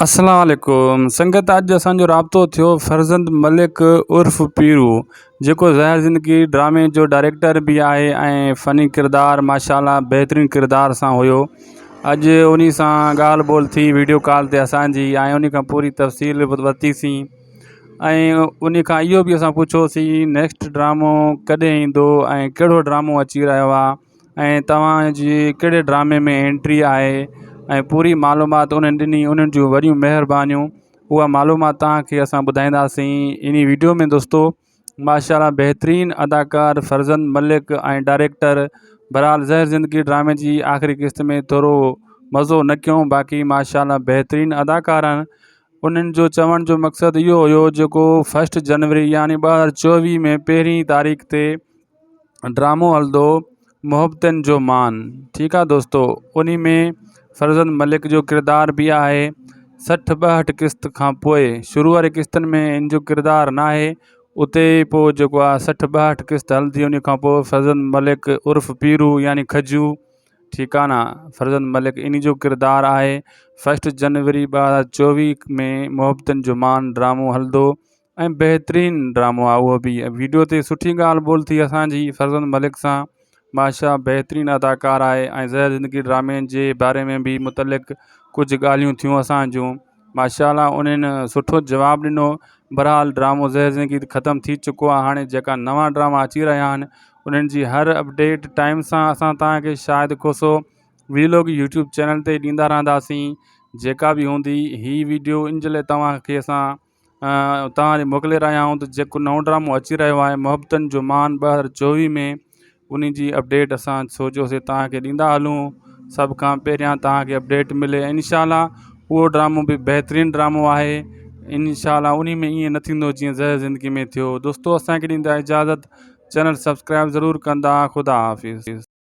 اسلام عليڪم سنگت اڄ اسان جو رابطو ٿيو فرزند ملڪ عرف پيرو جيڪو زهر زندگي ڊرامي جو ڊائريڪٽر به آهي ۽ فني ڪردار ماشاءالله بهترين ڪردار سان هيو اڄ انهي سان ڳالهه ٻولهه ٿي ويڊيو ڪال تي اسان جي ۽ انهي کان پوري تفصيل ورتي سين ۽ انهي کان اهو به اسان پڇيوسين نيڪسٽ ڊرامو ڪڏهن ايندو ۽ ڪهڙو ڊرامو اچي رهيو آهي ۽ توهان جي ڪهڙي ڊرامي ۾ انٽري آهي ۽ پوري معلومات انهن ڏني انهن جون وڏيون مهربانيون اها معلومات توهان کي اسان ٻڌائينداسين انهي ويڊيو ۾ دوستو ماشاء الله بهترين اداڪار فرزند ملڪ ۽ ڊائريڪٽر بهرحال زهر زندگي ڊرامي جي آخري قسط ۾ ٿورو مزو نه ڪيو باقي ماشاء الله بهترين اداڪار آهن انهن جو چوڻ جو مقصد اهو هيو جيڪو فسٽ جنوري يعني 2024 ۾ پهرين تاريخ تي ڊرامو هلندو محبتن جو مان ٺيڪ آ دوستو انهي ۾ فرزند ملڪ جو ڪردار به آهي 60 62 قسط کان پوء شروع واري قسطن ۾ ان جو ڪردار ناهي اتي پوء جيڪو آ 60 62 قسط هلندي انهي کان پوء فرزند ملڪ عرف پيرو يعني کجو ٺيڪ آ نه فرزند ملڪ انهي جو ڪردار آهي فسٽ جنوري 2024 ۾ محبتن جو مان ڊرامو هلندو ۽ بهترين ڊرامو آ اهو به ويڊيو تي سٺي ڳالهه ٻولهه ٿي اسان جي فرزند ملڪ سان بادشاهه بهترين اداڪار آهي ۽ زهر زندگي ڊرامي جي باري ۾ به متعلق ڪجهه ڳالهيون ٿيون اسان جون ماشاء الله انهن سٺو جواب ڏنو بهرحال ڊرامو زهر زندگي ختم ٿي چڪو آهي هاڻي جيڪا نوان ڊراما اچي رهيا آهن انهن جي هر اپڊيٽ ٽائيم سان اسان توهان کي Shahid Khoso vlog YouTube channel تي ڏيندا رهنداسين جيڪا به هوندي هي ويڊيو ان جي لاء توهان کي اسان توهان ڏي موڪلي رهيا آهيون ته جيڪو نئون ڊرامو اچي رهيو آهي محبتن جو مان 2024 ۾ ان جي اپڊيٽ اسان سوچيوسي توهان کي ڏيندا هلون سڀ کان پهريان توهان کي اپڊيٽ ملي انشاء الله اهو ڊرامو به بهترين ڊرامو آهي انشاء الله ان ۾ ائين نه ٿيندو جيئن زهر زندگي ۾ ٿيو دوستو اسان کي ڏيندا اجازت چينل سبسڪرائب ضرور ڪندا خدا حافظ.